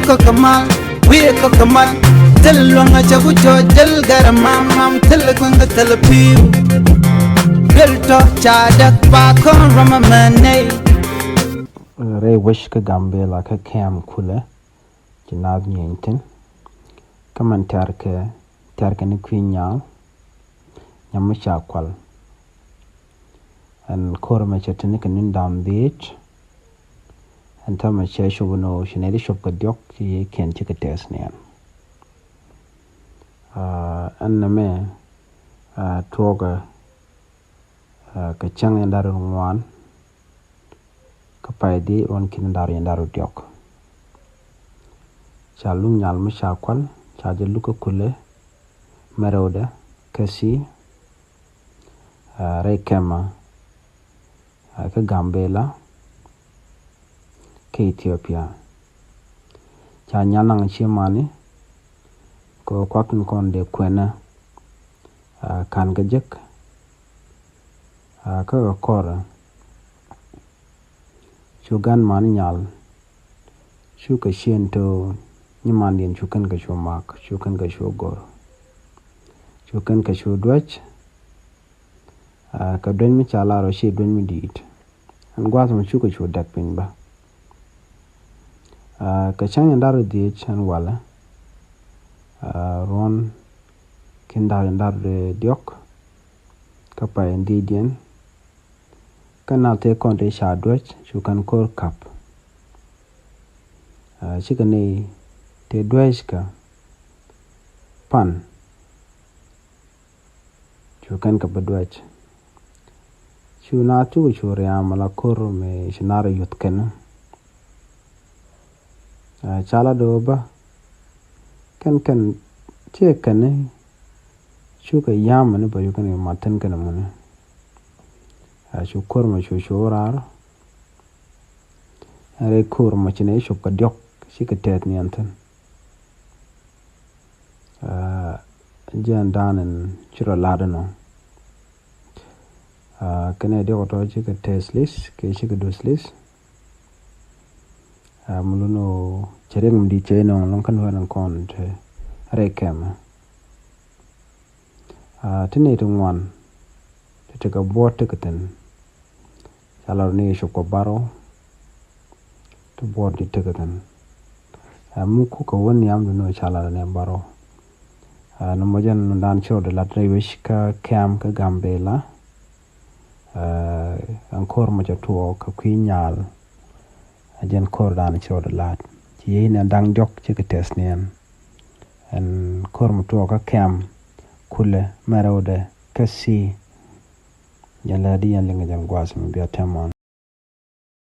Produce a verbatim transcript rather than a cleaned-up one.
Kɔk kɛ mal, wi̱i̱ kɔk kɛ mal. Thil luäŋ a cɛ ku cɔ jäl gɛr mam mam, thil kueŋ kɛ thil pi̱i̱u. Duel tɔ ca däk ba kɔn rɔm a mɛ nɛy. Rɛy wec kä Gambɛla kä kɛm kulɛ ci naath nyieeny thi̱n. Kä mɛn tɛ̈rkɛ, tɛ̈rkɛ ni kui̱ nyaal, nyam mi ca kual. Ɛn ko̱r mɛ cɛ tini kɛ ni̱n da̱ŋ dhiec. Ɛn täämɛ cɛ cop ni ɣöö ci nɛy ti cop kɛ diɔ̱k ci yiëëkiɛn cikɛ tɛth ni ɛn. Aa, ɛn nɛmɛ, aa, tuɔɔkɛ, aa, kɛ cäŋ in da̱r in ŋuan kä pay dhiec ruɔ̱n ki̱n in da̱r in da̱r diɔ̱k. Ca luk nyal mi ca kual, ca jɛ luk kä kulɛ mɛ rɛwdɛ kä thi̱, aa, rɛy kɛmɛ, aa, kä Gambɛla kä Ithiopia. Ca nyal naŋ ci mani kɛ kuak in kɔn dee kuɛnɛ, aa, ka̱n kɛ jek, aa, kä kɛ kɔrɛ. Cu gan mani nyal, cu kɛ cien to nyimandiɛn cu kɛn kɛ cu mak, cu kɛn kɛ cu gor, cu kɛn kɛ cu duäc. Aa, kɛ duäc mi ca lar ɔ ci duäc mi di̱i̱t. Ɛn gua̱a̱th mɛ cukɛ cu däk piny bä. Aa, kɛ cäŋ in da̱r dhiec ɛn walɛ, aa, ruɔ̱n ki̱n da̱r in da̱r diɔ̱k kä pay in dhiecdiɛn. Kä nath tëë kɔn tëë ca duäc cu kɛn ko̱r ka̱p. Aa, cikɛ nɛy tëë duäc kä pan cu kɛn kɛ bi duäc. Cu naath cukɛ cu ria̱a̱m ala ko̱r mëë ci nar yuth kɛn. Aa, ca la do̱o̱ bä kɛn kɛn ciɛ kɛn cukɛ ya̱a̱m ni bä cu kɛn kɛ mat thi̱n kɛn muni. Aa, cu ko̱r mɛ cu cu raar. Ɛn rɛy ko̱r mɔ ci nɛy cop kɛ diɔ̱k cikɛ tɛth ni ɛn thi̱n. Aa, jiɛn dan in ci rɔ lat inɔ. Aa, kɛnɛ diɔ̱k tɔ cikɛ tɛth li̱th kɛ cikɛ duth li̱th. Aa, mi lun ɣöö cɛ riɛk mi di̱i̱t cɛ inɔ lɔŋ kɛn wɛn in kɔn te rɛy kɛmɛ. Aa, ti nɛy ti ŋuan ti tekɛ buɔt tekɛ thi̱n. Ca lar ni cop kɛ bärɔw ti buɔt di tekɛ thi̱n. Aa, mi kukɛ wä nhiam di ni ca lar ni bärɔw. Aa, ni mɔ jɛn dan ci rɔ di lat rɛy wec kä kɛm kä Gambɛla. Aa, ɛn ko̱r mɔ cɛ tuɔɔk kɛ kui̱ nyaal. Aa, jɛn ko̱r dan ci rɔ di lat ci yiëë ni da̱ŋ diɔ̱k cikɛ tɛth ni ɛn. Ɛn ko̱r mɔ tuɔɔk kä kɛm kulɛ mɛ rɛwdɛ kä thi̱. Jɛn lɛ di yɛn liŋ kɛ jɛn gua̱a̱th mi bia tɛmɔn.